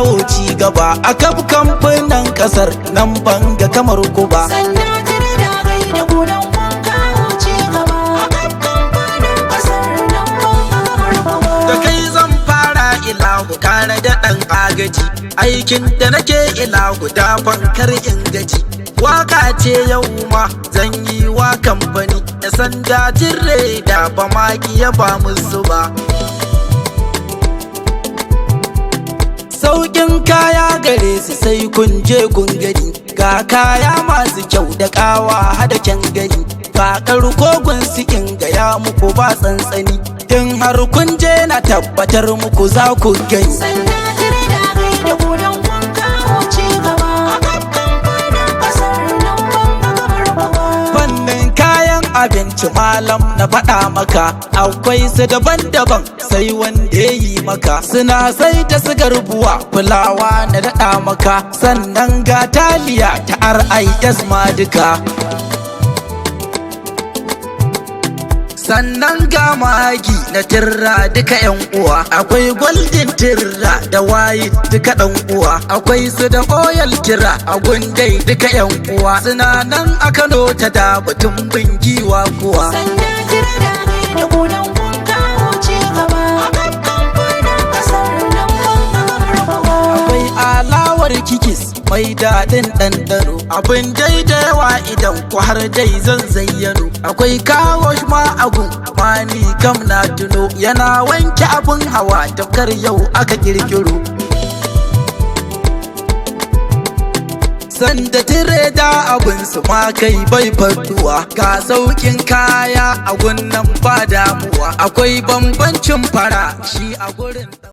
kawo ci gaba a kaf kamfanin kasar nan banga kamar ku ba. Sanda tare da gaida ku don kun kawo ci gaba a kan kamfanin kasar nan ban ga kamar ku ba. Da kai zan fara, ilahu, kare da ɗan agaji. Aikin da nake, ilahu, da kar in gaji. Waka ce yau ma zan yi wa kamfani da Sanda Tireda, ba ma ya ba musu ba. Sauƙin kaya gare su, sai kun je kun gani. Ga kaya masu kyau da ƙawa hada kyan gani. Ba kogun sikin gaya muku ba tsantsani. In har kun je, na tabbatar muku za ku gani. Sanda tare da gaida ku don kun kawo ci gaba a kan kamfanin kasar nan ban ga kamar ku ba. Fannin kayan abinci, malam, na faɗa maka akwai su daban-daban, sai wanda ya yi maka. Suna sai da sigar buwa, fulawa, na daɗa maka, sannan ga taliya ta RIS ma duka. Sannan ga Maggi na tirra duka, yan uwa. Akwai Golden tirra da waye duka, dan uwa. Akwai su da oil kira a gundai duka, yan uwa. Suna nan a Kano ta da batun bingiwa kuwa. Sanda tare da gaida ku don kun kawo ci gaba a kan kamfanin kasar nan ban ga kamar ku ba. Akwai alawar Kikis mai daɗin ɗanɗano, abin dai da yawa idan ku har dai zan zayyano. Akwai kawo ma agun mani kam, na tuno yana wanke abin hawa tafkar yau aka kirkiro. Sanda tireda abin su ma kai bai faduwa, ga saukin kaya a gunnan ba damuwa. Akwai bambancin fara shi a gurin.